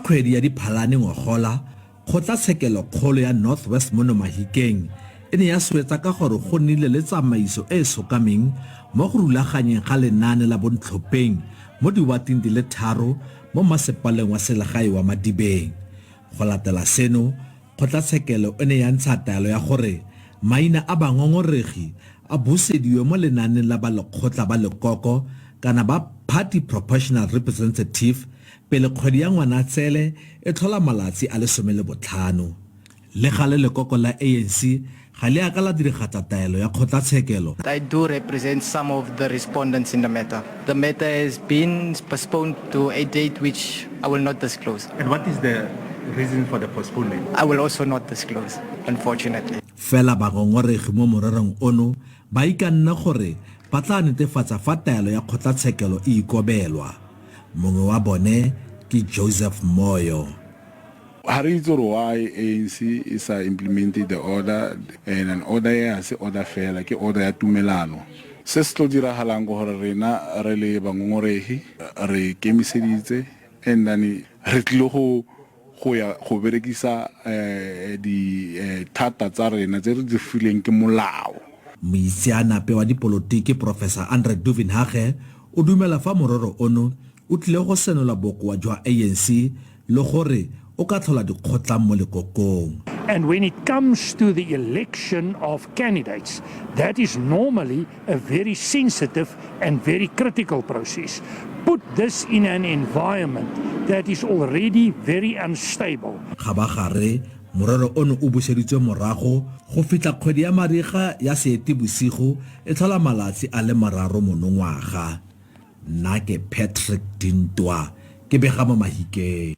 kgwedi ya Diphalane ngogola, Kgotlatshekelokgolo ya North West mono Mahikeng e ne ya swetsa ka gore go nnile le tsamaiso e e sokameng mo go rulaganyeng ga lenaane la bontlhopheng mo diwating di le tharo mo masepaleng wa selegae wa Madibeng. Go latela seno, kgotlatshekelo e ne ya ntsha taelo ya gore maina a bangongoregi a busediwe mo lenaaneng la balekgotla ba lekoko kana ba Party Proportional Representative pele kgwedi ya Ngwanatsele e tlhola malatsi a le 15. Le gale lekoko la ANC ga le a ka la diragatsa taelo ya kgotlatshekelo. I do represent some of the respondents in the matter. The matter has been postponed to a date which I will not disclose. And what is the reason for the postponement? I will also not disclose, unfortunately. Fela bangongoregi mo morerong ono ba ikanne gore ba tla netefatsa fa taelo ya kgotlatshekelo e ikobelwa. Mongwe wa bone ke Joseph Moyo. Ga re itse gore why ANC e sa implemente the order, and an order e ga se order fela, ke order ya tumelano. Se se tlo diragalang ke gore rena re le bangongoregi re ikemiseditse and then re tlile go go ya go berekisa dithata tsa rena tse re di fileng ke molao. Moitseanape wa dipolotiki Professor Andre Duvenhage o dumela fa morero ono o tlile go senola bokoa jwa ANC le gore o ka tlhola dikgotlang mo lekokong. And when it comes to the election of candidates, that is normally a very sensitive and very critical process. Put this in an environment that is already very unstable. Kgabagare, morero ono o buseditswe morago go fitlha kgwedi ya mariga ya Seetebosigo e tlhola malatsi a le mararo monongwaga. Nna ke Patrick Dintwa, ke bega mo Mahikeng.